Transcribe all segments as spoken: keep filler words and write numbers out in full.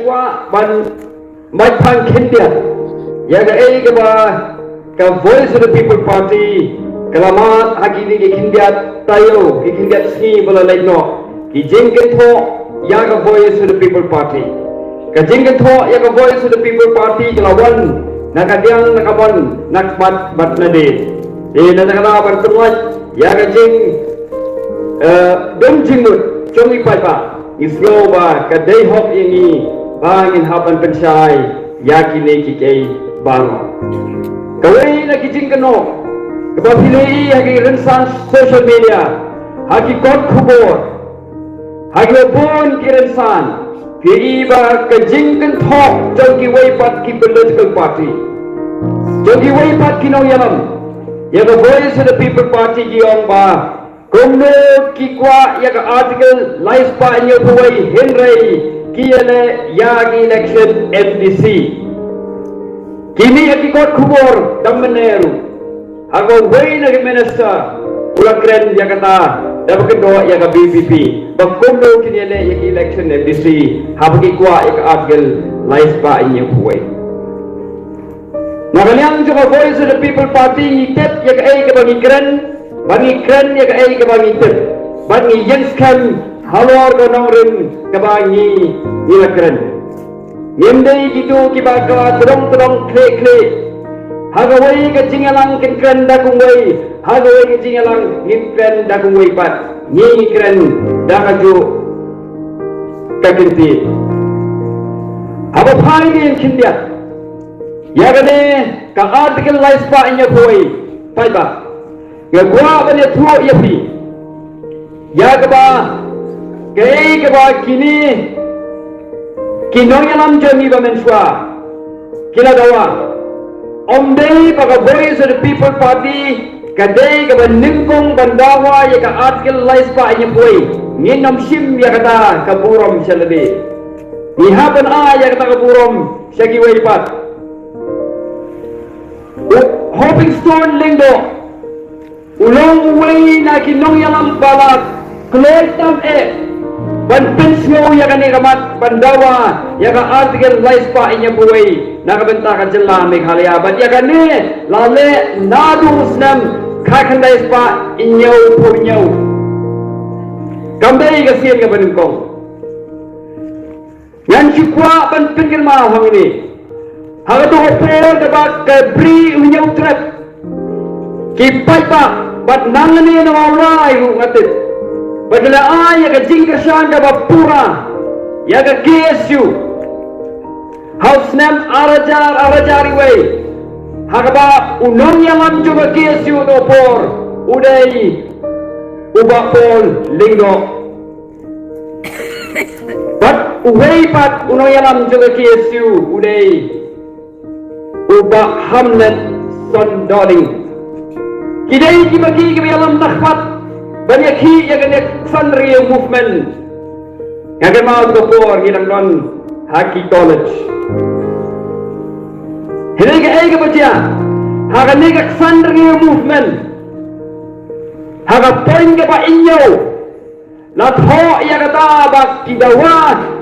kwah ban mait phang khyndiat ïa kaei kaba ka Voice of the People Party ka la mad ha kine ki khyndiat taïew, ki khyndiat sngi ba la leit noh, ki jingkynthoh ïa ka Voice of the People Party. Ka jingkynthoh ïa ka Voice of the People Party ka la wan na ka diang na ka mon, na ka mat bad na dei. Te na ka daw ban pynlait ïa ka jing, eh, don jingmut jong i paidbah, ngi sngew ba ka dei hok ïa ngi ba ngin hap ban pynshai ïa kine kiei kiei baroh. Kawei na ki jingkynnoh kaba phi la ïohi ha ki rynsan social media, ha ki kot khubor, ha kiba bun ki rynsan, phi ïohi ba ka jingkynthoh jong kiwei pat ki political party, jong kiwei pat ki nongïalam ïa ka Voice of the People Party ki ong ba kumno ki kwah ïa ka Article lai spah hynñiew phew wei hynrei ki ïaleh ïa ki election M D C. Ki mih ha ki kot khubor da mynne ruh, ha kaba uwei na ki minister u la kren ïa kata da ba kynnoh ïa ka V P P ba kumno kin ïaleh ïa ki election M D C haba ki kwah ïa ka Article lai spah hynñiew phew wei. Na ka liang jong ka Voice of the People Party ngi tip ïa kaei kaba ngi kren, ba ngi kren ïa kaei kaba ngi tip, ba ngi ïeng skhem halor ka nongrim kaba ngi, ngi la kren. Ngim dei kito kiba kylla tdong tdong khlieh khlieh. Ha kawei ka jingïalang kin kren da kumwei, ha kawei ka jingïalang ngin kren da kumwei pat. Ngi ngi kren da kajuh ka kynti. Haba phai ngin khyndiat ïa kane ka Article lai spah hynñiew phew wei, paidbah, nga kwah ban ïathuh ïa phi ïa kaba, kaei kaba kine ki nongïalam jong ngi ba mynshuwa ki la dawa. Ym dei ba ka Voice of the People Party ka dei kaba nyngkong ban dawa ïa ka Article lai spah hynñiew phew wei. Ngin ym shim ïa kata ka burom sha lade. Ngi hap ban ai ïa kata ka burom sha kiwei pat. U Hopingstone Lyngdoh u long uwei na ki nongïalam ba la kloi tam eh ban pynsngew ïa kane ka mat ban dawa ïa ka Article lai spah hynñiew phew wei na ka bynta ka jylla Meghalaya, bad ïa kane la leh naduh u snem khatkhyndai spah hynñiew phew hynñiew. Kam dei ka sien kaba nyngkong. Ngan shu kwah ban pynkynmaw hangne, ha kato ka por kaba ka Bri u Hynñiewtrep, ki paidbah bad nangne na Mawlai ruh nga tip ba ki la ai ïa ka jingkyrshan kaba pura ïa ka K S U ha u snem ar hajar, ar hajar wei, ha kaba u nongïalam jong ka K S U ha kato ka por u dei u Bah Paul Lyngdoh. Bad uwei pat u nongïalam jong ka K S U u dei u Bah Hamletson Dohling. Ki dei kiba ki, kiba ïalam dkhot ban ïakhih ïa kane ka Ksan Rngiew Movement. Nga kynmaw ha kato ka por ngi dang don ha ki college. Hynrei kaei kaba jia ha kane ka Ksan Rngiew Movement, ha ka point kaba hynñiew, la thoh ïa kata ba ki dawa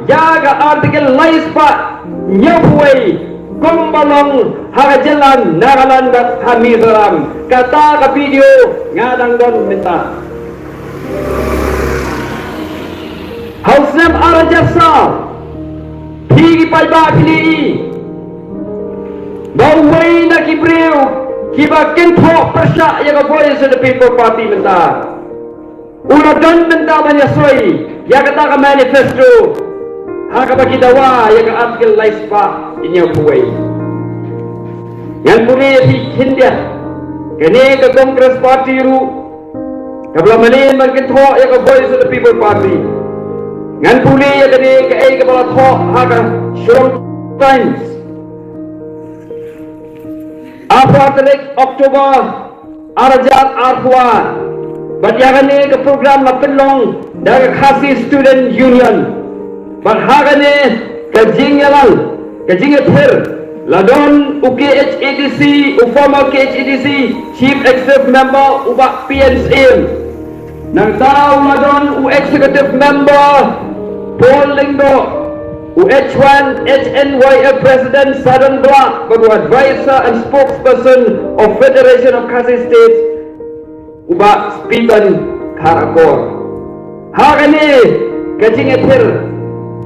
ïa ka Article lai spah hynñiew phew wei kumba long ha ka jylla Nagaland bad ha Mizoram. Kata ka video nga dang don mynta. Ha u snem ar hajar saw, phi ki paidbah phi la ïohi ba uwei na ki briew kiba kynthoh pyrshah ïa ka Voice of the People Party mynta u la don mynta ban ïasoi ïa kata ka manifesto ha kaba ki dawa ïa ka Article lai spah hynñiew phew wei. Ngan pule ïa phi khyndiat, kane ka Congress Party ruh kaba la mane ban kynthoh ïa ka Voice of the People Party. Ngan pule ïa kane kaei kaba la thoh ha ka Shillong Times. Arphew tarik October ar hajar arphew. Bad ïa kane ka program la pynlong da ka Khasi Student Union. Bad ha kane ka jingïalang, ka jingïapher, la don u K H A D C, u former K H A D C Chief Executive Member u Bah P N Syiem. Nangta u la don u Executive Member Paul Lyngdoh. U H one, H N Y F President Sadon Blah, bad u Advisor and Spokesperson of Federation of Khasi States, u Bah Speedon Kharakor. Ha kane ka jingïathir,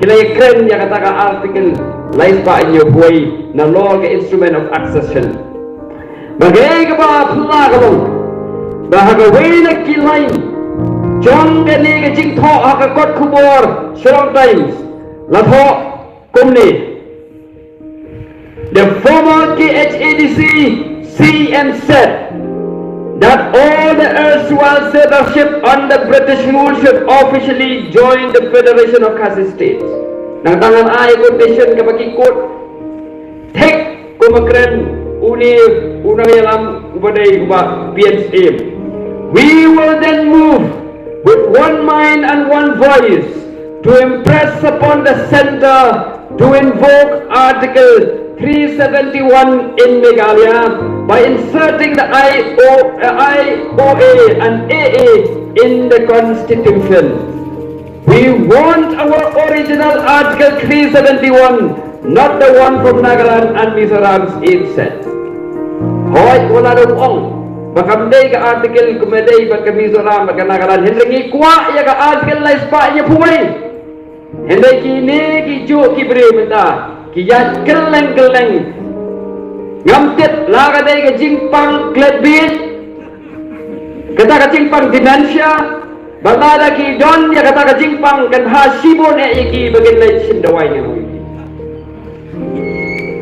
ki la ïakren ïa kata ka Article lai spah hynñiew phew wei, nalor ka Instrument of Accession. Ba kaei kaba phylla ka long ba ha kawei na ki line jong kane ka jingthoh ha ka kot khubor Shillong Times la thoh kumne: The former K H A D C C M said that all the erstwhile Sirdarship under British rule should officially join the Federation of Khasi States. Nangta ngan ai quotation kaba ki quote thik kum ba kren une u nongïalam uba dei u Bah P N Syiem. We will then move with one mind and one voice to impress upon the centre to invoke Article three seventy-one in Meghalaya by inserting the I O, uh, I O A and A A in the constitution. We want our original Article three seventy-one, not the one from Nagaland and Mizoram, Syiem said. Hooid, u la dang ong ba kam dei ka article kumba dei bad ka Mizoram bad ka Nagaland, hynrei ngi kwah ïa ka Article lai spah hynñiew phew wei. Hynrei kine ki juh ki briew mynta ki ïaid kylleng kylleng. Ngam tip la ka dei ka jingpang klet bieit, kata ka jingpang dementia, bad lada ki don ïa kata ka jingpang kan bha shibun eh ïa ki ba kin leit shim dawai ngan ong ïa ki.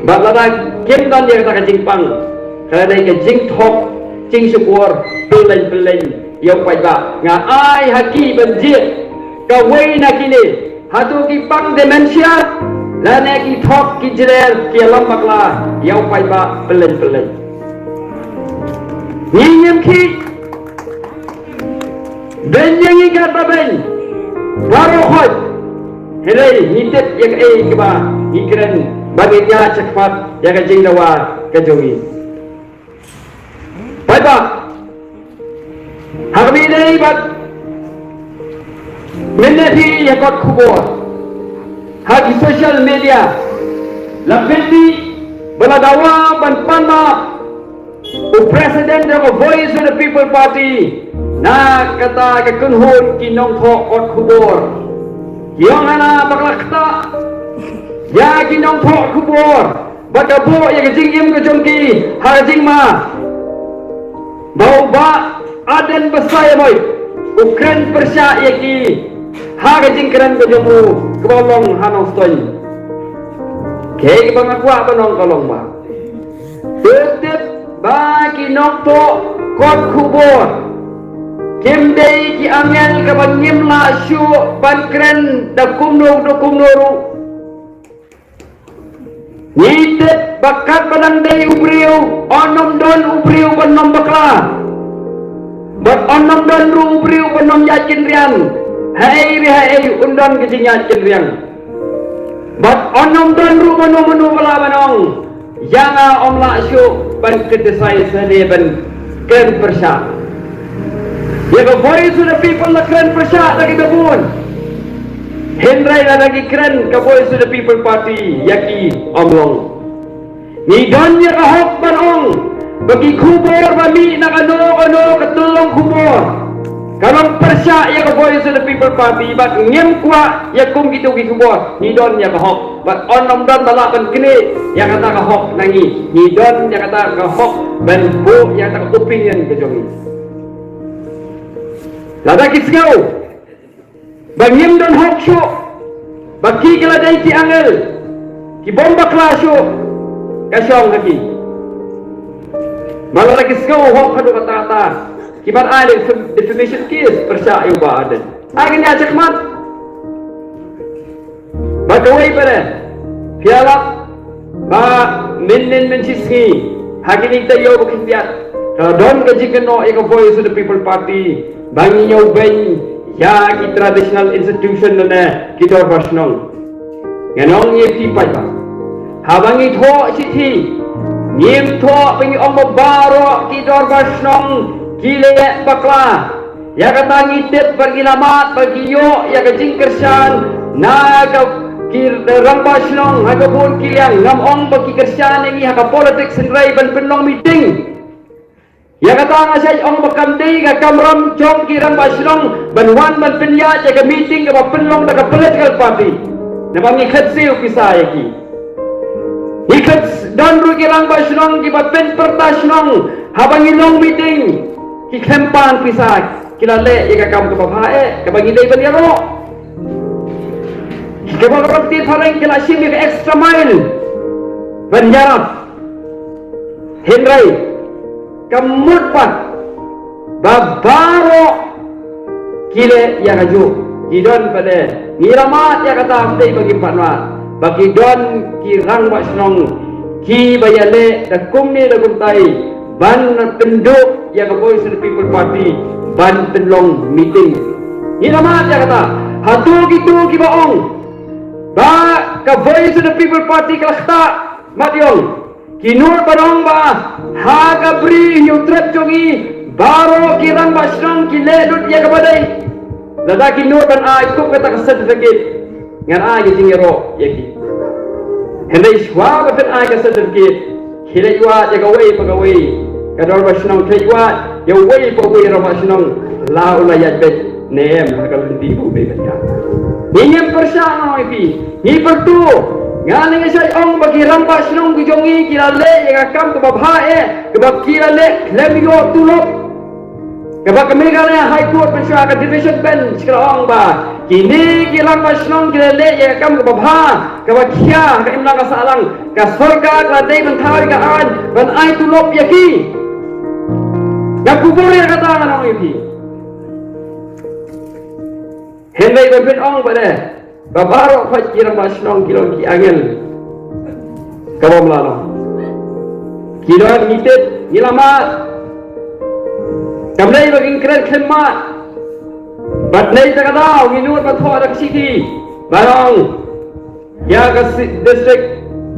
Bad lada kim don ïa kata ka jingpang, ka la dei ka jingthok jingshukor pylleng pylleng ïa u paidbah. Nga ai ha ki ban jied kawei na kine, hato ki pang dementia lane ki thok ki jler ki ïalam bakla ïa u paidbah pylleng pylleng. Ngi ngim khih beiñ ïa ngi katba beiñ baroh khoit. Hynrei ngi tip ïa kaei kaba ngi kren ba ngin ïaid shakhmat ïa ka jingdawa ka jong ngi. Paidbah, ha kaba ïadei bad mynne phi ïa kot khubor ha ki social media, la pynmih ba la dawa ban pan map u President jong ka Voice of the People Party na kata ka kynhun ki nongthoh kot khubor. Ki ong hana ba ka la ktah ïa ki nongthoh khubor bad ka buh ïa ka jingim ka jong ki ha ka jingma. Ba u Bah Ardent Basaiawmoit u kren pyrshah ïa ki ha ka jingkren ka jong u kaba long ha Nongstoiñ. Kaei kaba nga kwah ban ong ka long ba, to tip ba ki nongthoh kot khubor kim dei ki angel kaba ngim lah shuh ban kren da kumno da kumno ruh. Ngi tip ba katba dang dei u briew, un ym don u briew ban ym bakla. Bad un ym don ruh u briew ban ym ïaid kynriang. Haei re haei un don ka jingïaid kynriang. Bad un ym don ruh mano mano ba lah ban ong ïa nga ym lah shuh ban criticize ne ban kren pyrshah. Ïa ka Voice of the People la kren pyrshah da kiba bun. Hynrei lada ki kren ka Voice of the People Party ïa ki ym long. Ngi don ïa ka hok ban ong ba ki khubor ba mih na kano kano ka tyllong khubor ka long pyrshah ïa ka Voice of the People Party, bad ngim kwah ïa kum kito ki khubor. Ngi don ïa ka hok bad un ym don ba lah ban knieh ïa kata ka hok na ngi. Ngi don ïa kata ka hok ban buh ïa kata ka opinion ka jong ngi. Lada ki sngew ba ngim don hok shuh, ba ki ki la dei ki angel ki bym bakla shuh, ka shong ha ki. Ba lada ki sngew hok haduh katta katta, ki ban ai defam-, defamation case pyrshah ïa u Bah Ardent. Ai kane ha shakhmat. Bad kawei pat, phi ïa lap ba mynnin mynshisngi ha kine ki taïew ba khyndiat ka don ka jingkynnoh ïa ka Voice of the People Party ba ngin ïa beiñ ïa ki traditional institution lane ki dorbar shnong. Ngan ong ïa phi paidbah, haba ngi thoh shithi ngim thoh ba ngi ong ba baroh ki dorbar shnong ki leh bakla. Ïa kata ngi tip ba ki la mad ba ki ïoh ïa ka jingkyrshan na ka Ki rangbah shnong ha ka bun ki liang, ngam ong ba ki kyrshan ïa ngi ha ka politics, hynrei ban pynlong meeting, ïa kata nga shait ong ba kam dei ka kamram jong ki rangbah shnong ban wan ban pynïaid ïa ka meeting kaba pynlong da ka political party. Namar ngi khlem siew pisa ïa ki. Ngi khlem don ruh ki rangbah shnong kiba pynpyrta shnong haba ngi long meeting. Ki khlem pan pisa, ki la leh ïa ka kam kaba bha eh, kaba ngi dei ban ïaroh. Kaba ka parti phareng ki la shim ïa ka extra mile ban ïarap. Hynrei ka mut pat ba baroh ki leh ïa kajuh. Ki don pat de, ngi la mad ïa kata, ym dei ba ngim pat mad, ba ki don ki rangbah shnong kiba ïaleh da kumne da kumtai ban pynduh ïa ka Voice of the People Party ban pynlong meeting. Ngi la mad ïa kata. Hato kito kiba ong ba ka Voice of the People Party ka la ktah, mat ïong. Ki nud ban ong ba ha ka Bri Hynñiewtrep jong ngi baroh ki rangbah shnong ki leh lut ïa kaba dei. Lada ki nud ban ai kup kata ka certificate, ngan ai ka jingïaroh ïa ki. Hynrei shuwa ba phin ai ka certificate, ki leit wad ïa kawei pa kawei ka dorbar shnong, ki leit wad ïa uwei pa uwei u rangbah shnong, la u la ïaid beit ne em ha ka lynti ba u dei ban ïaid. Ngi ngim pyrshah, nga ong ïa phi. Ngi pyrto, nga ne nga shait ong ba ki rangbah shnong ki jong ngi ki la leh ïa ka kam kaba bha eh, kaba ki la leh khlem ïoh tulop. Kaba ka Meghalaya High Court mynshuwa ka division bench ka la ong ba kine ki rangbah shnong ki la leh ïa ka kam kaba bha, kaba khia ha ka imlang ka sahlang. Ka sorkar ka la dei ban thaw ïa ka aiñ ban ai tulop ïa ki. Nga kubur ïa kata, nga ong ïa phi. Hynrei ban phin ong ba de ba baroh pat ki rangbah shnong ki long ki angel, ka bym lah long. Ki don, ngi tip, ngi la mad. Kam dei ba ngin kren khlem mad. Bad nai ta ka daw ngi nud ban thoh da ka shithi, ban ong ïa ka si-, District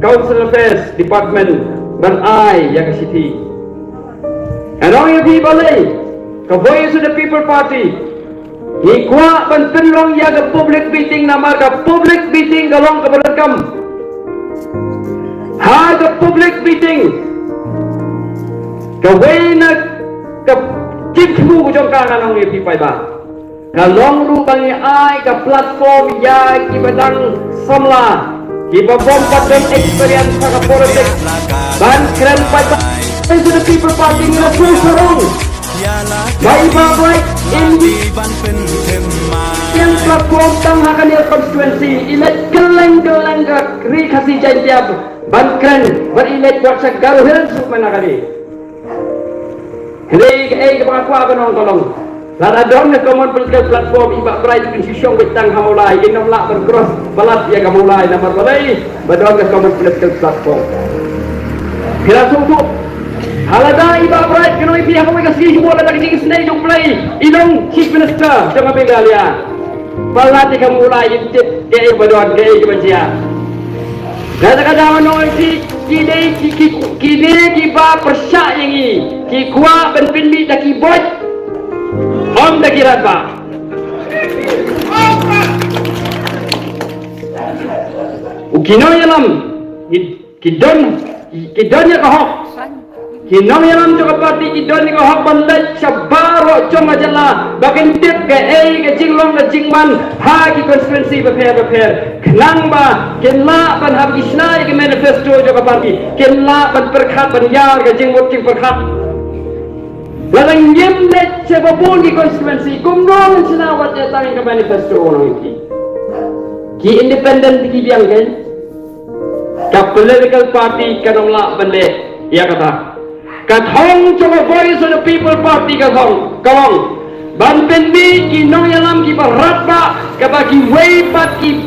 Council Affairs Department ban ai ïa ka shithi. Ngan ong ïa phi balei ka Voice of the People Party ngi kwah ban pynlong ïa ka public meeting, namar ka public meeting ka long kaba donkam. Ha ka public meeting, kawei na ka jingthmu jong ka, ngan ong ïa phi paidbah, ka long ruh ba ngi ai ka platform ïa kiba dang samla, kiba bym pat don experience ha ka politics, ban kren paidbah. Voice of the People Party ngi la shu sarong. Ba i Bah Bright in wi, ïa platform tang ha kane ka constituency, i leit kylleng kylleng ka Ri Khasi Jaiñtia ban kren, bad i leit wat sha Garo Hills ruh mynta kane. Hynrei kaei kaba nga kwah ban ong ka long, lada don ka common political platform, i Bah Bright u kin shu shong beit tang ha Mawlai, in ym lah ban cross palat ïa ka Mawlai, namar balei? Ba don ka common political platform. Phi la sngewthuh? Lada i Bah Bright, kano i phi ha kawei ka sngi, shu buh lada ka jingisynei jong U Blei, i long Chief Minister jong ka Meghalaya, palat ïa ka Mawlai, in tip kaei ba don, kaei ba jia. Lada ka daw, ngi ki, ki dei ki, ki, kine kiba pyrshah ïa ngi, ki kwah ban pynmih da ki boit, ym da ki radbah. U ki nongïalam, ki, ki don, ki, ki don ïa ka hok. Ki nongïalam jong ka party ki don ïa ka hok ban leit sha baroh jong ka jylla ba kin tip kaei ka jinglong ka jingman ha ki constituency bapher bapher. Khnang ba kin lah ban, haba ki shna ïa ka manifesto jong ka party, kin lah ban pyrkhat ban ïar ka jingmut jingpyrkhat. Lada ngim leit sha ba bun ki constituency, kumno ngin shna wat ïa tang ka manifesto, ngan ong ïa phi. Ki independent ki biang kein. Ka political party kan ym lah ban leh ïa kata. Ka thong jong ka Voice of the People Party ka thong, ka long ban pynmih ki nongïalam kiba radbah, kaba kiwei pat ki,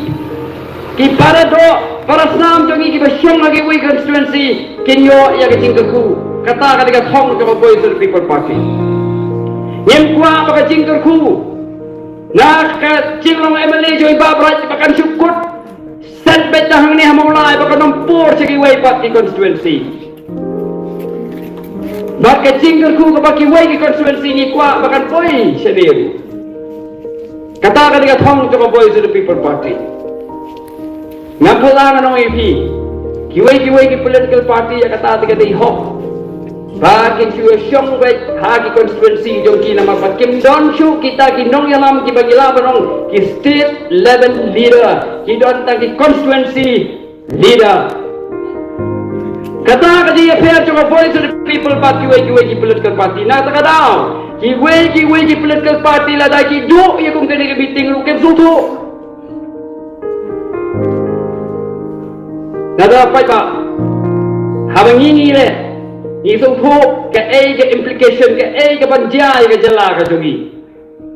ki para doh para snam jong ngi kiba shong ha kiwei constituency kin ïoh ïa ka jingkyrkhu. Kata ka dei ka thong jong ka Voice of the People Party. Ngim kwah ba ka jingkyrkhu na ka jinglong M L A jong i Bah Bright ba kan shu kut set beit tang hangne ha Mawlai, ba kan ym pur sha kiwei pat ki constituency. Bad ka jingkyrkhu kaba kiwei ki constituency ngi kwah ba kan poi shane ruh. Kata ka dei ka thong jong ka Voice of the People Party. Nga pula nga ong ïa phi, kiwei kiwei ki political party ïa kata te ka dei hok ba kin shu ïa shong beit ha ki constituency jong ki, namar ba kim don shuh kita ki nongïalam kiba ngi lah ban ong ki state level leader, ki don tang ki constituency leader. Kata ka jingïapher jong ka Voice of the People bad kiwei kiwei ki political party. Na kata ka daw, kiwei kiwei ki political party lada ki duh ïa kum kane ka meeting ruh kim sngewthuh. Nada paidbah, haba ngi ngi leh, ngi sngewthuh kaei ka implication, kaei kaban jia ïa ka jylla ka jong ngi.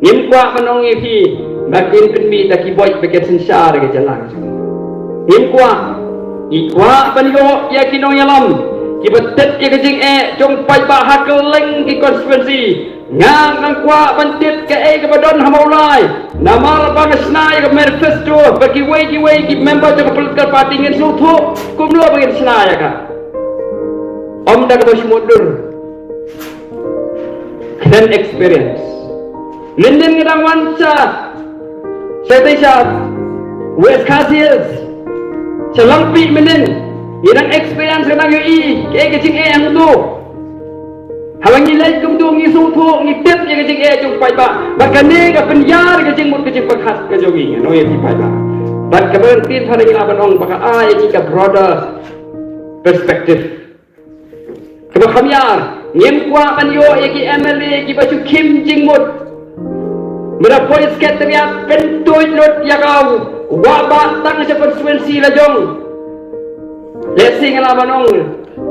Ngim kwah ban ong ïa phi ba kin pynmih da ki voice ba kin synshar ïa ka jylla ka jong ngi. Ngim kwah. Ngi kwah ban ïoh ïa ki nongïalam kiba tip ïa ka jingeh jong paidbah ha kylleng ki constituency. Nga nga kwah ban tip kaei kaba don ha Mawlai. Namar ba nga shna ïa ka manifesto ba kiwei kiwei ki member jong ka political party ngin sngewthuh kumno ba ngin shna ïa ka. Ym da kaba shu mutdur. Khlem experience. Mynnin nga dang wan sha, sha tei sha West Khasi Hills, sha Langpih mynnin. Nga dang experience, nga dang ïohi kaei ka jingeh hangto. Haba ngi leit kumto ngi sngewthuh, ngi tip ïa ka jingeh jong paidbah. Bad kane ka pynïar ka jingmut ka jingpyrkhat ka jong ngi, ngan ong ïa phi paidbah. Bad kaba kyntien pat ngi lah ban ong ba ka ai ïa ngi ka broader perspective. Kaba kham ïar, ngim kwah ban ïoh ïa ki M L A kiba shu khim jingmut. Mara poi Secretariat pyntuid lut ïa ka wah bah tang sha constituency la jong. Lehse nga lah ban ong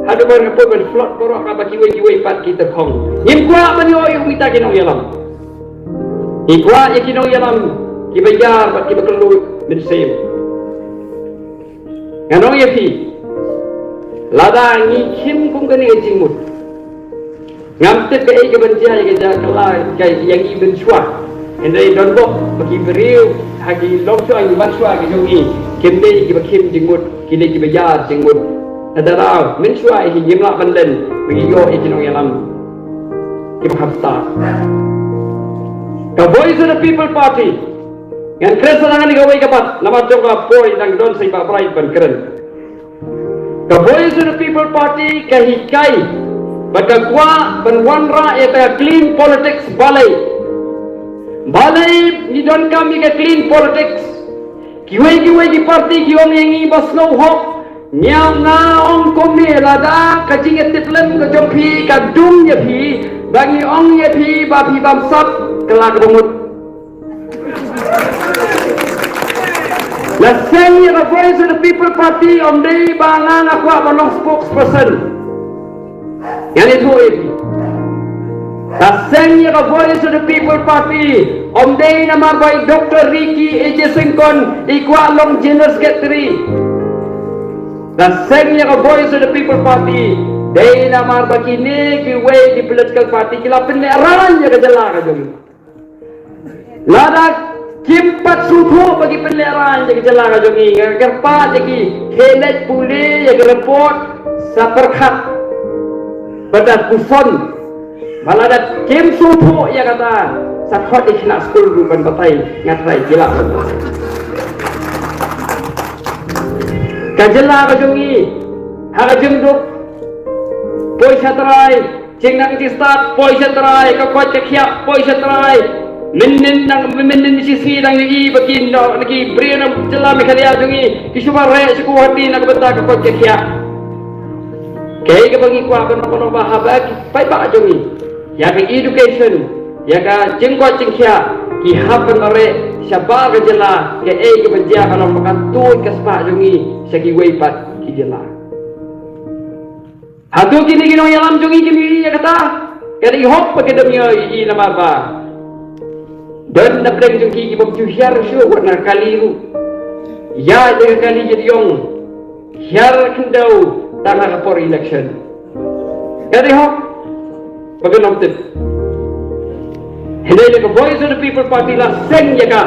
haduh ban ka poi ban float baroh kaba kiwei kiwei pat ki tyrkhong. Ngim kwah ban ïoh ïa kita ki nongïalam. Ngi kwah ïa ki nongïalam kiba ïar bad kiba kylluid mynsiem. Ngan ong ïa phi, lada ngi khim kum kane ka jingmut, ngam tip kaei kaban jia ïa ka jaka la ka ïa ngi mynshuwa. Hynrei don bok ba ki briew ha ki longshuwa, ki bangshuwa ki jong ngi, kim dei kiba khim jingmut, ki dei kiba ïar jingmut. Lada la mynshuwa hi ngim lah ban len ba ngi ïoh ïa ki nongïalam kiba kham stad. Ka Voice of the People Party, ngan kren sa ngan ïa kawei ka mat namar jong ka poi dang don sa i Bah Bright ban kren. Ka Voice of the People Party ka hikai bad ka kwah ban wanrah ïa ka clean politics. Balei? Balei ngi donkam ïa ka clean politics? Kiwei kiwei ki party ki ong ïa ngi ba sngewhok. Nga nga ong kumne, lada ka jingïatiplem ka jong phi ka dung ïa phi ba ngi ong ïa phi ba phi bamsap, ka la ka bamut. La seng ïa ka Voice of the People Party ym dei ba nga nga kwah ban long spokesperson. Ngan ïathuh ïa phi. La seng ïa ka Voice of the People Party ym dei namar ba i Doctor Ricky A J Syngkon i kwah long General Secretary. La seng ïa ka Voice of the People Party dei namar ba kine kiwei ki political party ki la pynlehrain ïa ka jylla ka jong ngi. Lada kim pat sngewthuh ba ki pynlehrain ïa ka jylla ka jong ngi, nga kyrpad ïa ki, khie leit pule ïa ka report sa pyrkhat bad da puson. Ba lada kim sngewthuh ïa kata, sa khot ïa ki khynnah skul ruh ban batai, nga trai jylla. Ka jylla ka jong ngi ha ka jingduk, poi sha trai, jingnang jingstad poi sha trai, ka koit ka khiah poi sha trai. Mynnin nang, mynnin shi sngi dang ïohi ba ki nong, ki briew na jylla Meghalaya jong ngi ki shu mareh sha Guwahati na ka bynta ka koit ka khiah. Kaei kaba ngi kwah ban ong ba haba ki paidbah jong ngi, ïa ka education, ïa ka jingkoit jingkhiah, ki hap ban mareh shabar ka jylla. Kaei kaba jia ka long ba kan tuid ka spah jong ngi sha kiwei pat ki jylla. Hato kine ki nongïalam jong ngi kim ïohi ïa kata? Ka dei hok ba ki dang ïohi namar ba don na pdeng jong ki ki bym ju hiar shuh wat na ka kali ruh. Ïa ka kali jong hiar khyndew tang ha ka por election. Ka dei hok ba ki nongtip. Hynrei da ka Voice of the People Party la seng ïa ka.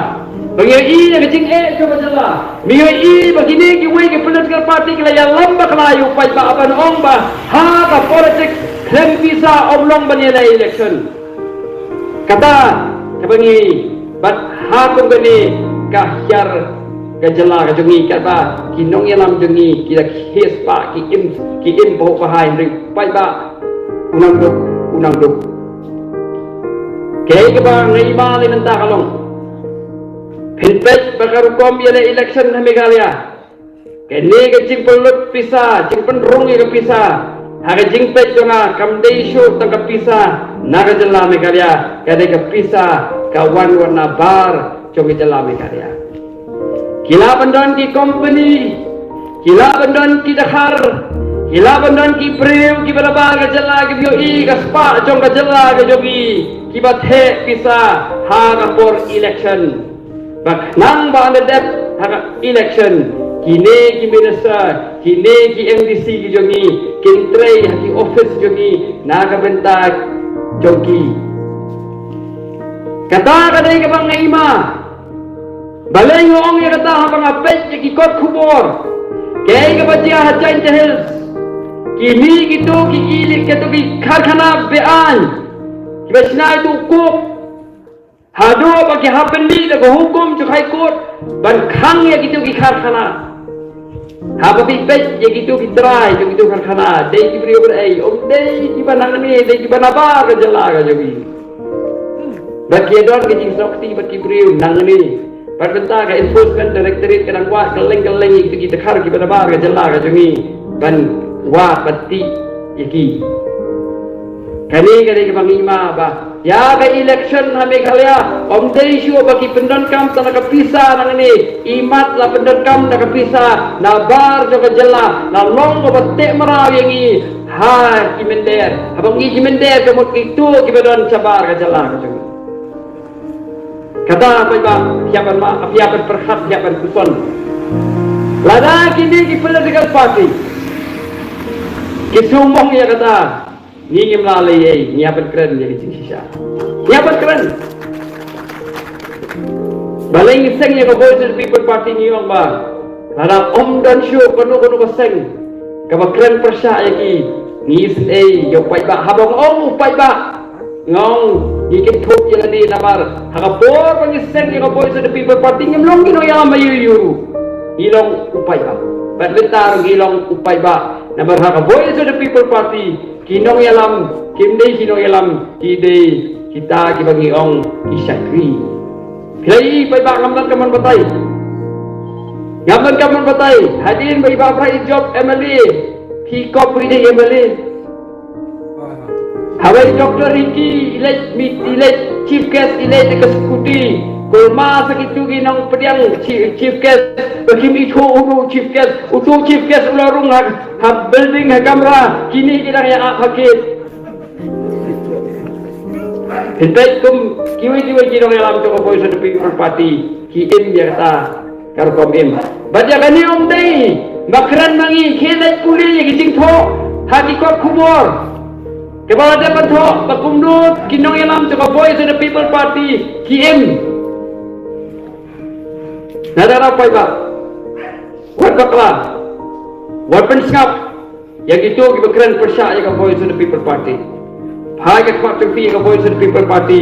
Ba ngi ïohi ïa ka jingeh jong ka jylla. Ngi ïohi ba kine kiwei ki political party ki la ïalam bakla ïa u paidbah ban ong ba ha ka politics khlem pisa ym long ban ïaleh election. Kata kaba ngi bat ha kum kane ka hiar ka jylla ka jong ngi, katba ki nongïalam jong ngi ki da khie spah, ki im, ki im bha bha, hynrei paidbah u nang duk, u nang duk. Kaei kaba nga ïa ba lei mynta ka long, phin peit ba ka rukom ïaleh election ha Meghalaya, kane ka jingpynlut pisa, jingpynrung ïa ka pisa, ha ka jingpeit jong nga kam dei shuh tang ka pisa na ka jylla Meghalaya, ka dei ka pisa ka wan wat na bar jong ka jylla Meghalaya. Ki la ban don ki company, ki la ban don ki dkhar, ki la ban don ki briew kiba la bar ka jylla, kiba ïohi ka spah jong ka jylla ka jong ngi, kiba theh pisa ha ka por election. Ba khnang ba ynda dep ha ka election, kine ki minister, kine ki M D C ki jong ngi kin trei ha ki office jong ngi na ka bynta jong ki. Kata ka dei kaba nga ïa ba Balei nga ong ïa kata? Haba nga peit ïa ki kot khubor, kaei kaba jia ha Jaintia Hills, kine kito ki, ki, kito ki karkhana be-aiñ, kiba shna ïa u coke, haduh ba ki hap ban mih da ka hukum jong High Court ban khang ïa kito ki karkhana. Haba phi peit ïa kito ki trai jong kito ki karkhana, dei ki briew ba ei, ym dei kiba nangne, dei kiba nabar ka jylla ka jong ngi. Bad ki don ka jingsngewsih bad ki briew nangne. Bad mynta ka Enforcement Directorate ka dang wad kylleng kylleng ïa kito ki dkhar kiba nabar ka jylla ka jong ngi ban wad ban tih ïa ki. Kane ka dei kaba ngi ïa ba ïa ka election ha Meghalaya, ym dei shuh ba ki pyndonkam tang na ka pisa nangne, imat la pyndonkam na ka pisa nabar jong ka jylla, la long kaba teh mraw ïa ngi ha ki mynder. Haba ngi ki mynder ka mut kito kiba don shabar ka jylla ka jong ngi. Kata paidbah, phi hap ban ma, phi hap ban pyrkhat, phi hap ban puson. Lada kine ki political party ki sngewmong ïa kata, ngi ngim lah leh ei, ngi hap ban kren ïa ka jingshisha. Ngi hap ban kren. Balei ngi seng ïa ka Voice of the People Party? Ngi ong ba lada ym don shuh kano kano ka seng kaba kren pyrshah ïa ki, ngi isynei ïa u paidbah. Haba nga ong u paidbah, nga ong ngi kynthup ïa lade namar ha ka por ba ngi seng ïa ka Voice of the People Party ngim long ki nongïalam aiu aiu ruh. Ngi long u paidbah. Bad mynta ruh ngi long u paidbah. Namar ha ka Voice of the People Party ki nongïalam kim dei ki nongïalam, ki dei kita kiba ngi ong ki shakri. Phi la ïohi paidbah, ngam don ka mon batai. Ngam don ka mon batai. Hadien ba i Bah Brightstarwin Jop M L A, phi kop ri dei M L A. Haba i Doctor Ricky i leit, i leit chief guest, i leit da ka scooty. Kulmar sa kito ki nongpdiang chi-, chief guest, ba kim ithuh uto u chief guest, uto u chief guest u la rung ha, ha building, ha kamra, kine ki dang ïa ap ha gate. Pynbeit kum kiwei kiwei ki nongïalam jong ka Voice of the People Party ki im ïa kata ka rukom im. Bad ïa kane ym dei ba kren ma ngi, khie leit pule ïa ki jingthoh ha ki kot khubor. Kiba la dep ban thoh ba kumno ki nongïalam jong ka Voice of the People Party ki im. Na dara paidbah, wat bakla, wat pynsngap ïa kito kiba kren pyrshah ïa ka Voice of the People Party. Phai ka khmat jong phi ïa ka Voice of the People Party.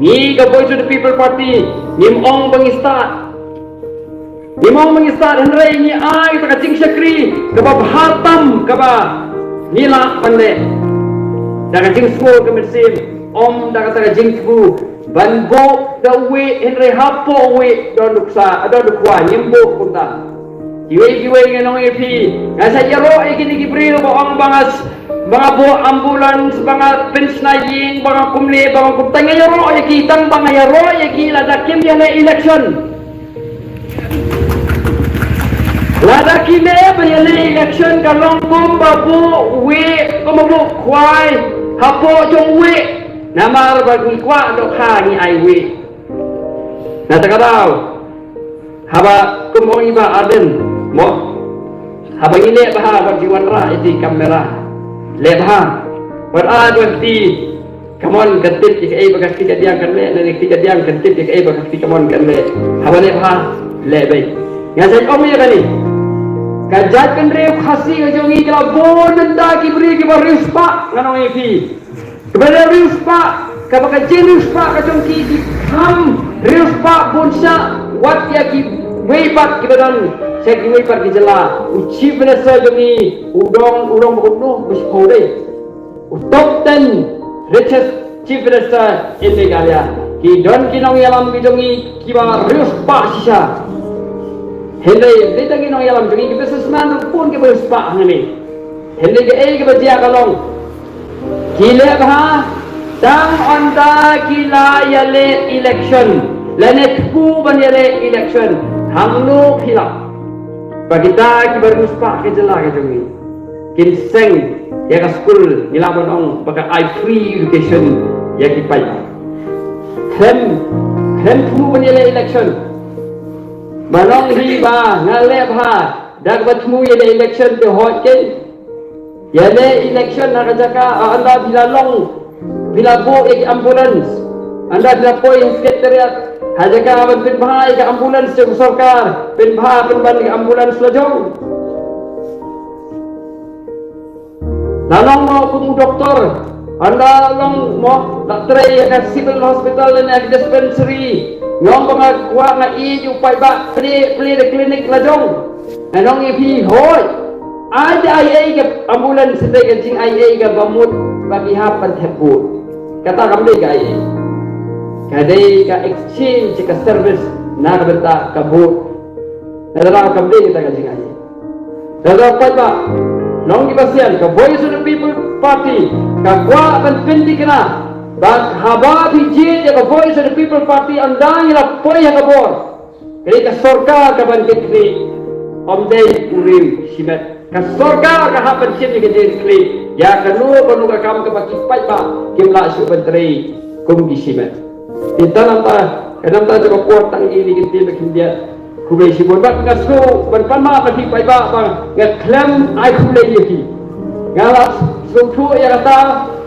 Ngi ka Voice of the People Party ngim ong ba ngi stad. Ngim ong ba ngi stad, hynrei ngi ai kata ka jingshakri kaba bha tam kaba ngi lah ban leh. Da ka jingsngew ka mynsiem, ym da kata ka jingthmu ban buh da uwei, hynrei hapoh uwei don u ksa, don u khwai, ngim buh kumta. Kiwei kiwei ngan ong ïa phi, nga sa ïaroh ïa kine ki briew ba ong ba nga s-, ba nga buh ambulance, ba nga pynshna ïing, ba nga kumne, ba nga kumta, nga ïaroh ïa ki, tang ba nga ïaroh ïa ki lada kim ïaleh election. Lada kim ïaleh election ka long kumba buh uwei, kumba buh khwai hapoh jong uwei. Namar ba ngi kwah dohkha ngi ai uwei. Na kata ka daw, haba kum ong i Bah Ardent mo, haba ngi leh bha bad ngi wanrah ïa ki kamera, leh bha. Wat ai ba kti kamon kan tip ïa kaei ba ka kti kadiang kan leh, ne kti kadiang kan tip ïa kaei ba ka kti kamon kan leh. Haba leh bha, leh beit. Nga sa ong ïa kane, ka jaitbynriew Khasi ka jong ngi ka la bun bynta ki briew kiba riewspah, ngan ong ïa phi. Kaba la riewspah, kaba ka jingriewspah ka jong ki, ki kham riewspah bun shah wat ïa ki kiwei pat kiba don sha kiwei pat ki jylla. U Chief Minister jong ngi u dong, u dong ba u noh ba shiphew dei. U top ten richest Chief Minister in Meghalaya. Ki don ki nongïalam ki jong ngi kiba riewspah shisha. Hynrei ym dei tang ki nongïalam jong ngi, ki businessman ruh bun kiba riewspah hangne. Hynrei kaei kaba jia ka long, ki leh bha tang ynda ki la ïaleh election, lane thmu ban ïaleh election, hangno phi lap ba kita kiba riewspah ka jylla ka jong ngi kin seng ïa ka skul, ngi lah ban ong ba ka ai free education ïa ki paidbah. Khlem, khlem thmu ban ïaleh election. Ban ong hi ba nga leh bha da kaba thmu ïaleh election, te hooid keiñ. Ïaleh election ha ka jaka, ah, ynda phi la long, phi la buh ïa ki ambulance, ynda phi la poi ha secretariat, ha jaka ban pynbha ïa ka ambulance jong ka sorkar, pynbha pynban ïa ka ambulance la jong. La long mo kum u doktor, ynda long mo la trei ïa ka civil hospital ne ïa ka dispensary, nga ong ba nga kwah, nga ïeit ïa u paidbah, plie, plie da clinic la jong. Nga ong ïa phi, hooid, ai da ai ei ka ambulance, hynrei ka jingai ei kaba mut ba phi hap ban thep vote. Kata kam dei ka ai ei. Ka dei ka exchange ka service na ka bynta ka vote. Na ka daw kam dei kata ka jingai ei. Lada paidbah, nong kiba sian, ka Voice of the People Party ka kwah ban pynthikna ba haba phi jied ïa ka Voice of the People Party, ynda ngi la poi ha ka bor, ka dei ka sorkar ka ban kit khlieh, ym dei u riew shimet. Ka sorkar ka hap ban shim ïa ka jingkitkhlieh ïa kano kano ka kam kaba ki paidbah kim lah shuh ban trei kum ki shimet. Te namar, ka namar jong ka por tang ine ki ktien ba khyndiat. Khublei shibun, bad nga sngewbha ban pan map ïa ki paidbah ba nga khlem ai khublei ïa ki. Nga la sngewthuh ïa kata,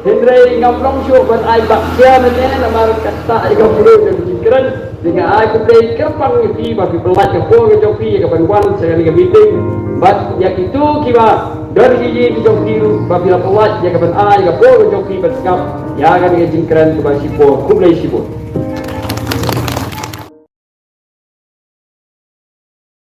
hynrei ngam long shuh ban ai bad sia mynne namar kata ïa ka pura ka jingkren. Te nga ai khublei kyrpang ïa phi ba phi pynlait ka por ka jong phi ïa ka ban wan sha kane ka meeting. Bad ïa kito kiba don ki ïing ki jong phi ruh ba phi la pynlait ïa ka ban ai ka por ka jong phi ban sngap ïa kane ka jingkren kaba shipor. Khublei shibun.